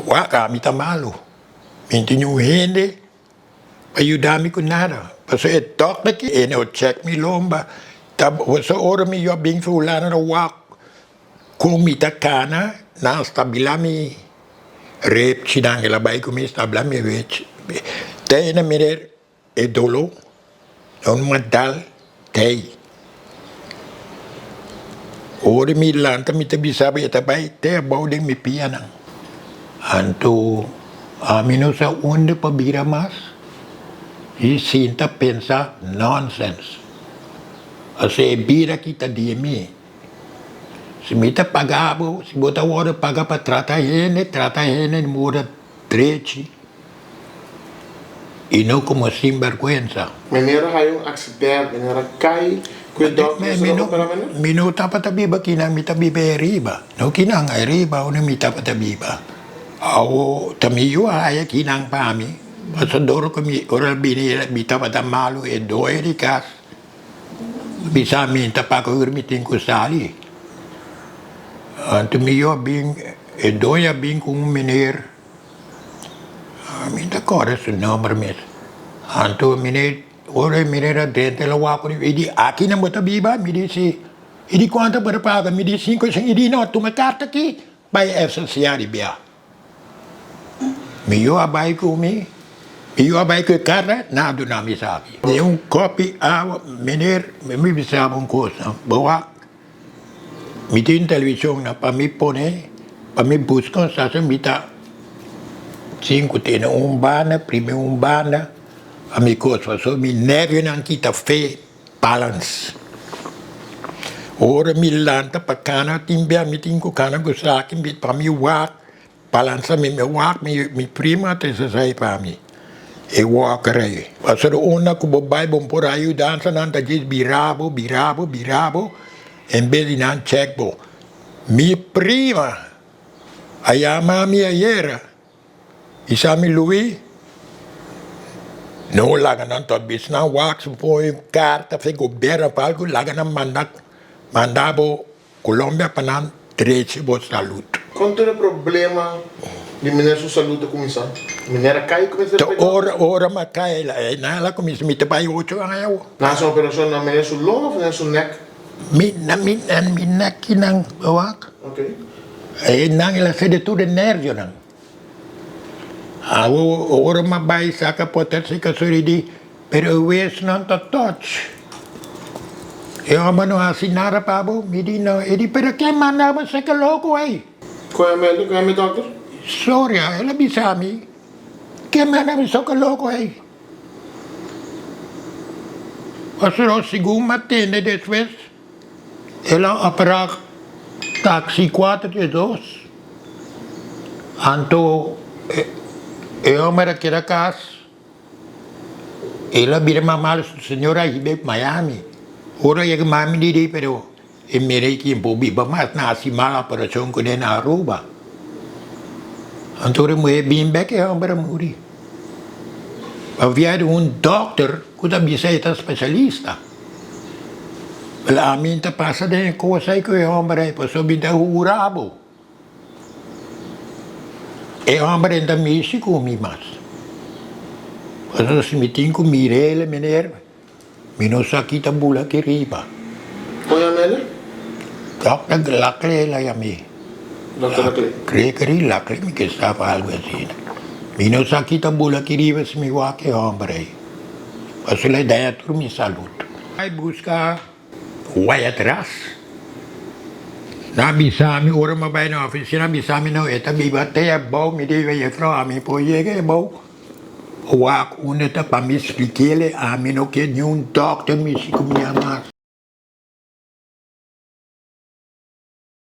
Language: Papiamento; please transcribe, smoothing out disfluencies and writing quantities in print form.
Wak, ami ta malu. Mi no tin niun hende pa yuda mi ku nada. Pasobra e dòkter ki e no chèk mi lomba. Ta pasobra ora mi yu a bin fulano ta wak kon mi ta kana, nan a stabilá mi repchinan. El a bai ku mi stabilá mi repchi. Te e na mira E doló na un madal tei. Ora mi lanta mi ta bisa bo e ta bai te abou den mi pianan. Anto ami no sa unda pa bira mas i sinta pensa nonsens. Pasobra e bida aki ta di mi. Si mi ta paga bo, si bo ta wòrdu paga pa trata hende, trata hende di moda drechi. Y no como sinberguensa. Meneer a haya un accident, meneer a cay cu e dokter mester a opera meneer? Mi no tabata biba kinan, mi ta biba ariba. No kinan, ariba unda mi tabata biba. Awo ta mi yu a haya kinan pa mi, pasobra dor cu mi ora el bini mi tabata malo e doño di cas a bisa mi ta paga ora mi tin cu sali. Anto mi yu a bin, e doño a bin cu un meneer. Mi ta kòrda su nòmber mes. Anto mi ne ora e mira era drenta el a wak riba e di, aki nan bo ta biba? Mi di si. E di kuantu bo ta paga? Mi di sinku shen. E di no, tuma e karta aki bai FCCA di bia. Mi yu a bai ku mi, mi yu a bai ku e karta, nan a duna mi esaki. Ni un kòpi awa, meneer, mi bisa bo un kos, bo wak. Mi tin televishon na pa mi pone pa mi buska un station mi ta sin ku tene un banda primi un banda pa mi kos pasobra mi nervionan kita fe balance ora mi lanta pa kana tin bia mi tin ku kana ku saki pa mi wak. Balansa mi, mi wak mi, mi prima ta esesai pa mi, e walker ei. Pasobra unda ku bo bai bo por haña yudansa nan ta djis bira bo, bira bo, bira bo, en bes di nan chèk bo. Mi prima a yama mi ayera i sa mi, Louis, no laga nan ta bis nan wak si bo pone un karta fe gobierno of algu laga nan manda manda bo Colombia pa nan drechi bo salud. Kon tur e problema di meneer su salud a kuminsá? Meneer a kai kuminsá Ta ora ora mi a kai e nan a kuminsá mi ta bai ocho aña awo. Nan hasi un operashon na meneer su longa of meneer su nek? Mi na mi na mi neki nan wak. Ok. E nan el a sede tur e nervionan. Awo ora mi a bai saka poter si kasuri di pero e wesnan ta touch. E homber no hasi nada pa bo? Mi di no. E di pero ken manda bo seka loko ei? Kon e mende? Kon e mi dokter? Soria, el a bisa mi, ken manda bo seka loko ei? Pasobra segun mi a tende despues. El a operá taxi kuater di dos. Anto e homber a keda kas. El a bira mama su señora a hiba Miami. Ora a yega Miami di di pero e mira e tiempo biba mas nan hasi mal operashon kuné na Aruba. Anto ora e muhé bin bek e homber a muri. Pabia di un dokter ku ta bisa e ta spesialista. Wel ami ta pasa den e kos ei ku e homber ei pasobra mi ta hura bo. E homber ei ta mishi ku mi mas. Pasobra si mi tin ku mir'el meneer mi no sa ki ta bula aki riba. Kon yama el? Dokter Laclé el a yam'é. Dokter Laclé. Gregory Laclé mi ke sa pa algu asina. Mi no sa ki ta bula aki riba si mi wak e homber ei. Pasobra el daña tur mi salud. Bai buska waya tras. Nan a bisa mi ora mi a bai na oficina a bisa mi no e ta biba te abou mi di juffrouw ami por yega abou wak unda ta pa mi splik'el ami no ke niun dokter mishi ku mi a mas.